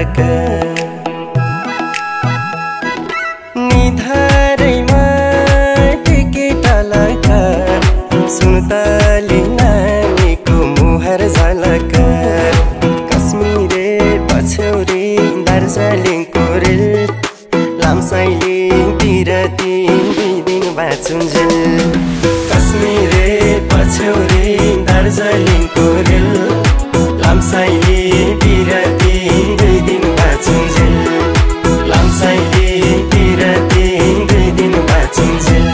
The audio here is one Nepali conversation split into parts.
झालका निधारैमा टिकेट लका सुन्तली नानीको मुहार झलका कश्मीरे पछौरी दार्जिलिङको रेल लामसाइले बिरती 2 दिन बाँचुन्जेल कश्मीरे पछौरी दार्जिलिङको रेल लामसाइले बिरती 2 दिन बाँचुन्जेल लामसाइले बिरती 2 दिन बाँचुन्जेल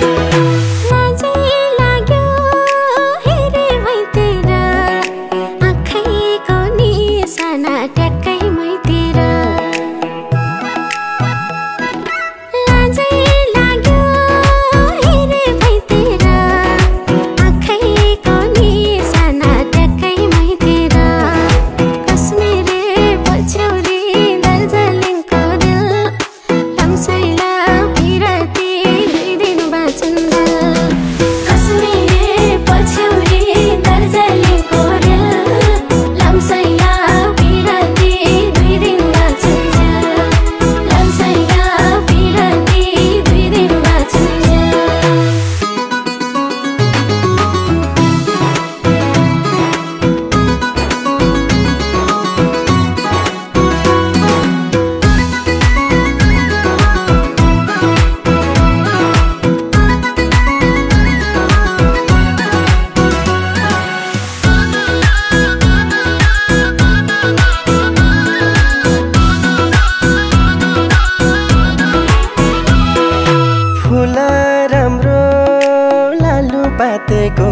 पातेको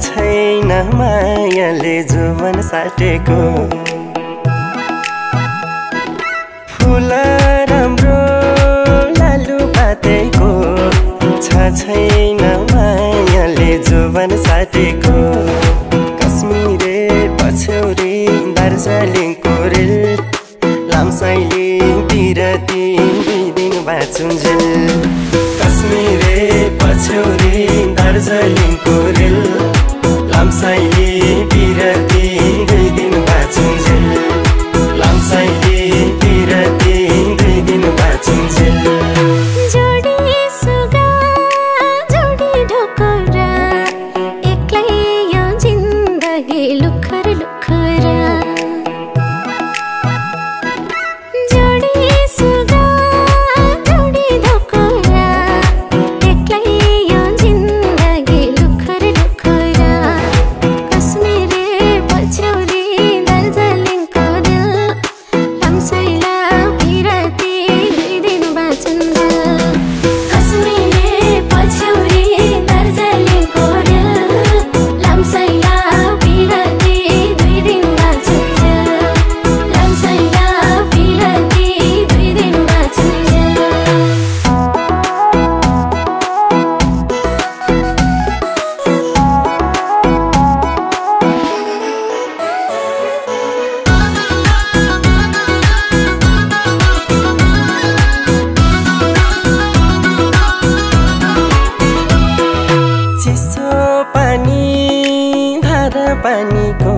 छैन मायाले जुवन साटेको फुल राम्रो लालु पातेको छैन मायाले जुवन साटेको कश्मीरे पछौरी दार्जिलिङको रेल लामसाइले बिरती 2 दिन बाँचुन्जेल कश्मीरे पछौरी दार्जिलिङको रेल लामसाइले बिरती 2 दिन बाँचुन्जेल लामसाइले बिरती 2 दिन बाँचुन्जेल जोडी सुगा जोडी ढोकरा एक्लै यो जिन्दगी लुखर लुखरा पानीको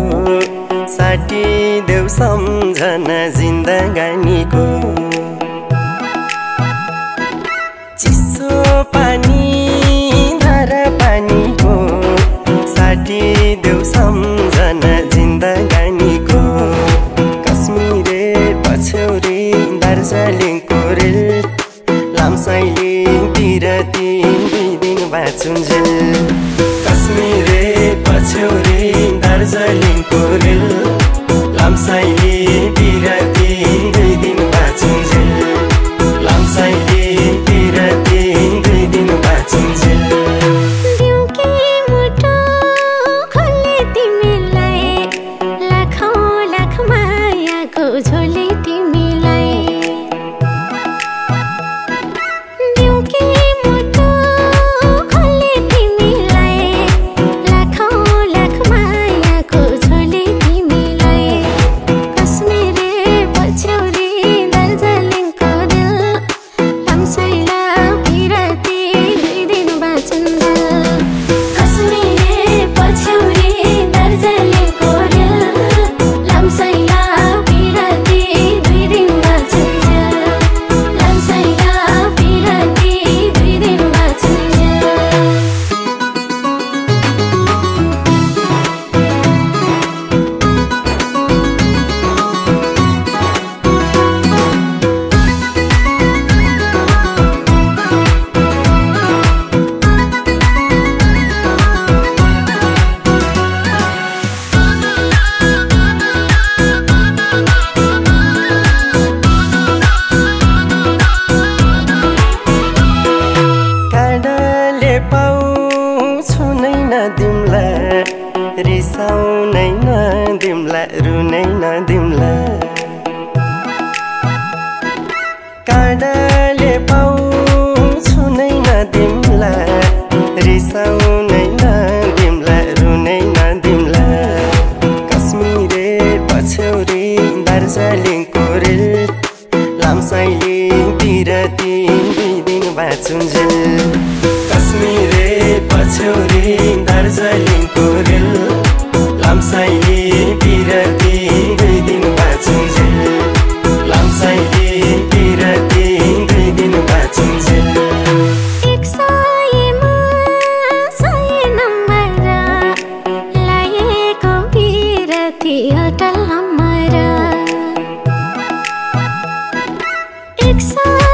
साटी देऊ सम्झना जिन्दगानीको चिसो पानी धारा पानीको साटी देऊ सम्झना जिन्दगानीको कश्मीरे पछौरी दार्जिलिङको रेल लामसाइले बिरती 2 दिन बाँचुन्जेल कश्मीरे पछौरी दार्जिलिङको रेल लामसाइले बिरती 2 दिन बाँचुन्जेल लामसाइले बिरती 2 दिन बाँचुन्जेल दिउके मुटो खोले तिमीलाई लाखौं लाख मायाको झोले तिमीलाई दिउके मुटो खोले तिमीलाई काँडाले पाउँछु नै नदिम्ला रिसाउनै नदिम्ला रुनै नदिम्ला कश्मीरे पछ्यौरी दार्जिलिङको रेल लामसाइली बिरती 2 दिन बाँचुन्जेल कश्मीरे पछ्यौरी दार्जिलिङको रेल लामसाइली बिरती 2 दिन बाँचुन्जेल लामसाइली बिरती 2 दिन बाँचुन्जेल एक सयमा 100 नम्बर लागेको बिरती अटल नम्बर एक सय